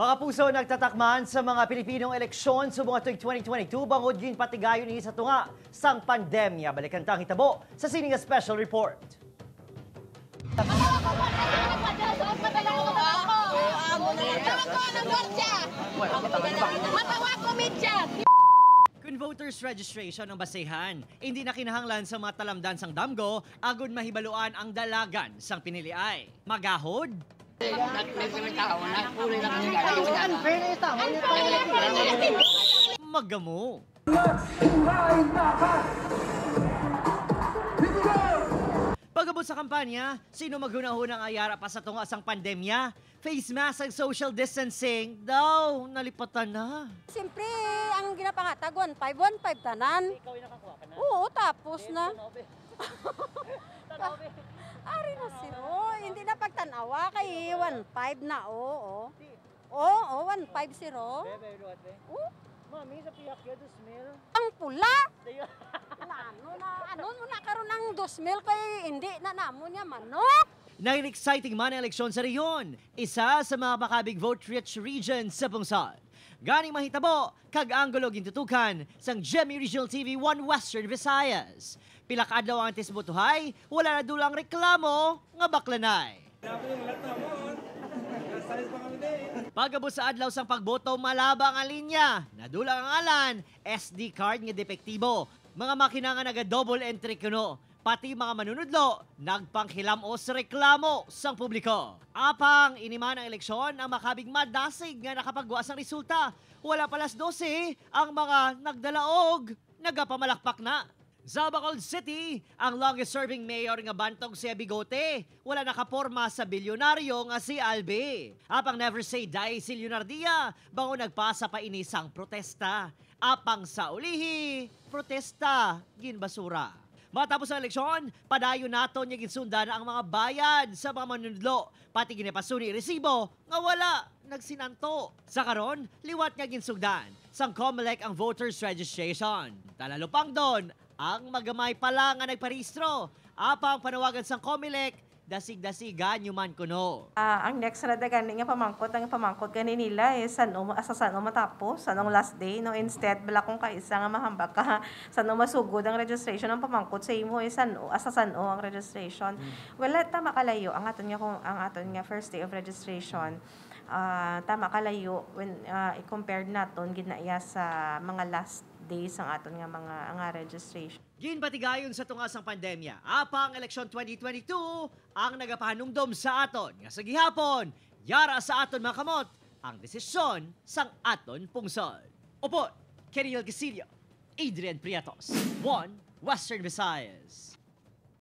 Mga puso, nagtatakman sa mga Pilipinong eleksyon subong tuig 2022 bangod ginpatigayon ini sa tunga sang pandemya. Balikan tang hitabo sa sining nga special report. Kung voters registration ang basehan, hindi na kinahanglan sa mga talamdan sang damgo agud mahibaluan ang dalagan sang piniliay. Magahod, magamo. Pag-abot sa kampanya, sino maghunahunang ayara pa sa tunga sang pandemya? Face mask ang social distancing daw, nalipatan na. Siyempre, ang ginapangatag, 1.5, 1.5 tanan. Ikaw yung nakakuha ka na? Oo, tapos na. Ari na si oh, hindi na pagtanawa kay 1.5 na, oo. Oo, 1.50. Oh, Mami, sa piyak yun, 2,000. Ang pula. Ano na, ano mo na karon ng 2,000 kay hindi na namo niya manok. Naging exciting man ang eleksyon sa rehiyon, isa sa mga makabig vote-rich region sa Pungsod. Ganing mahitabo, kag anggulo gintutukan sang GMA Regional TV 1 Western Visayas. Pila ka adlaw ang tisbutuhay, wala na dulang reklamo nga baklanay. Pagabot sa adlaw sang pagboto, malabang ang linya. Nadulang ang alan, SD card nga depektibo. Mga makina nga naga-double entry kuno. Pati mga manunudlo, nagpanghilam-os reklamo sang publiko. Apang iniman ang eleksyon ang makabig madasig nga nakapagwa sang resulta. Wala palas 12, ang mga nagdalaog, nagapamalakpak na. Sa Bacolod City, ang longest-serving mayor nga bantog si Bigote, wala nakaporma sa bilyonaryo nga si Albe. Apang never say die si Leonardia, bango nagpasa pa ini sang protesta. Apang sa ulihi, protesta, ginbasura. Matapos ang eleksyon, padayon naton nga ginsundan ang mga bayad sa mga manunudlo. Pati ginapasuni resibo nga wala nagsinanto. Sa karon, liwat nga ginsugdan sang COMELEC ang voters registration. Talalupang doon, ang magamay pala nga nagparehistro. Apang panawagan sang COMELEC, dasig-dasigan yuman kuno. Ang next na gani nga pamangkot, ang pamangkot gani nila eh sano asa sano matapos, sanong last day, no? Instead bala kung kaisa nga mahambak ka sano masugod ang registration, ang pamangkot sa imo eh sano asa sano ang registration. Wala tama kalayo ang aton nga kung ang aton nga first day of registration. Tama kalayo when i-compare naton ginaya sa mga last days ang aton nga mga nga registration. Ginbatigayon sa tunga sang pandemya, apang eleksyon 2022 ang nagapahanumdom sa aton nga sa gihapon, yara sa aton mga kamot ang desisyon sang aton pungsod. Opo, Keriel Casillo, Adrian Prietos, 1 Western Visayas.